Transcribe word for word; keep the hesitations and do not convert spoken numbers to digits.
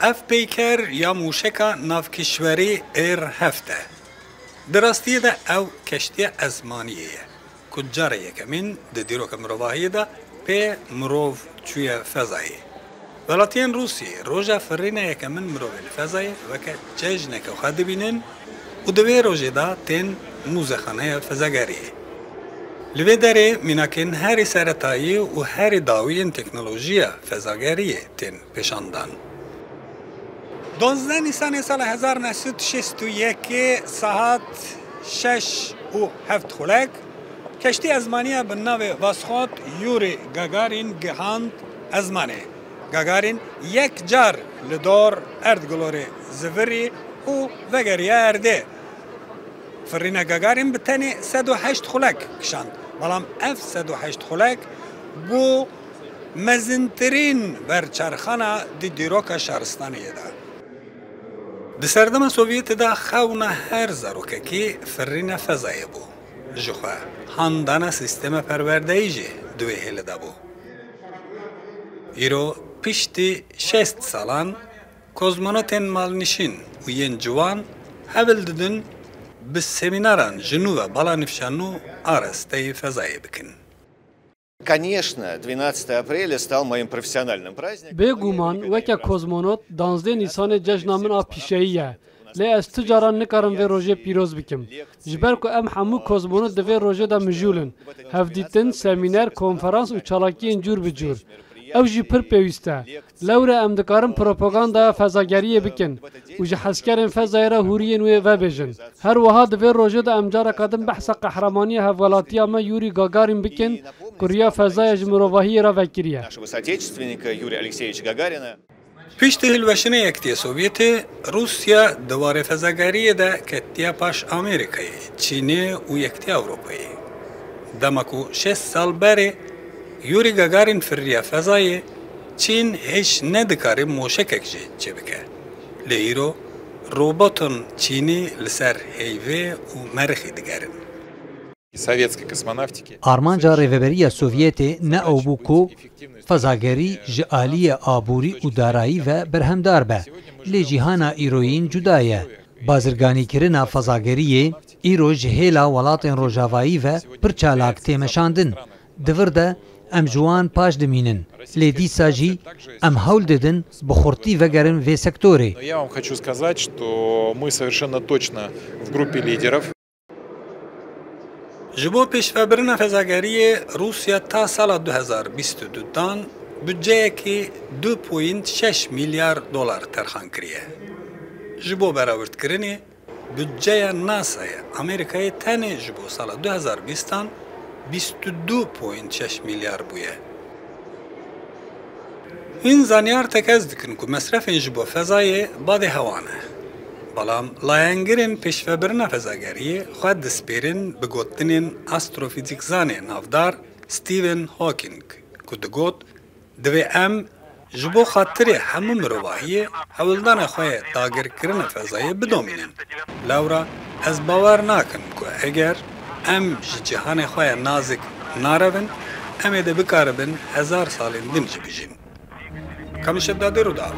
Ev peyker ya mûşeka navkişwerî Air heft e. Di rastiyê de ew keştiya ezmaniyê ye, ku carê yekemîn di dîroka mirovahiyê de pê mirov çûye fezayê. Welatiyên Rûsiyê roja firîna yekemin mirovê li fezayê weke cejneke xwe dibînin û di vê rojê de tên mûzexaneya fezageriyê. Li vê derê mînakên herî seretayî û herî dawî yên teknolojiya fezageriyê tên pêşandan. Duwazdeh Nîsanê sala hezar neh sed û şêst û yekê saet şeş û heft xulek, keştî ezmaniya bi navê Voschod Yuri Gagarin gihand ezmanê. Gagarin yek car li dor erdgulorê zivirî û vegeriya erdê. Firîna Gagarin bi tenê sed û heşt xulek kişand, belam ev sed û heşt xulek bû mezintirîn berçerxana di dîroka şaristaniyê de. Di serdema Sovyetê de xewna her zarokekî firîna fezayê bû. Ji xwe handana sîstema perwerdeyî jî di wê hêlê de bû. Îro piştî şêst salan, kozmonotên malnişîn û yên ciwan hevil didin bi semînaran ji nû ve bala nifşa nû arasteyî fezayê bikin. Конечно, двенадцатое апреля стал моим профессиональным праздником. Bêguman, weke kozmonot, duwazdeh Nîsanê cejna min a pîşeyî ye. Lê ez tu caran nikarim vê rojê pîroz bikim. Ji ber ku em hemû kozmonot di vê rojê de mijûl in. Hevdîtin, semîner, konferans û çalakiyên cûr bi cûr. Ew jî pir pêwîst e. Lewre em dikarin propagandaya fezageriyê bikin û ji hezkerên fezayê re hûriyên wê vebêjin. Her wiha di vê rojê de em careke din behsa qehremaniyê hevwelatiya me Yuri Gagarin bikin, ku riya fezayê ji mirovahiyê re vekiriye. Нашего соотечественника Юрия Алексеевича Гагарина. Piştî hilweşinê Yekitiyê Sovyetê, Rûsya di warê fezageriyê de ketiye paş Amerîkayê, Çînê û Yekitiya Ewropayê. Dema ku şêst sal berê Yuri Gagarin firiya fezayê, Çîn hêj nedikare moşekek jî çêbike. Lê îro roboton Çînî li ser heyvê û merixî digerin. Sovyetskî kosmonavtîkî. Armanca Rêveberiya Sovyetê ne ew bû ku fezagerî ji aliyê aborî û darayî ve berhemdar be. Lê cîhana îroyîn cuda ye. Bazirganîkirina fezageriyê îro ji hêla welatên rojavayî ve pir çalak tê meşandin. Di vir de em ji wan paş dimînin. Lê dîsa jî em hewl didin bi xurtî vegerin vê sektorê. Но я вам хочу сказать, что мы совершенно точно в группе лидеров. Ji bo pêşvebirina fezageriyê, Rûsya ta sala du hezar bîst û du dan budceyekî du point şeş milyar dolar terxan kiriye. Ji bo berawirdkirinê, budceya NASAyê Amerîkayê tenê ji bo sala du hezar bîstan bîst û du point şeş milyar bûye. Hîn zanyar tekez dikin ku mesrefên ji bo fezayê badê hewa ne. Belam layengirên pêşvebirina fezageriyê xwe dispêrin bi gotinên astrofîzîkzanê navdar Stephen Hawking, ku digot, divê em ji bo xatirê hemû mirovahiyê hewldana xwe ya dagirkirina fezayê bidomînin. Lewra ez bawer nakim ku eger em ji cîhanê xwe ya nazik narevin, em ê dê bikaribin hezar salên din jî bijîn. Kamî Şedadê Rûdaw,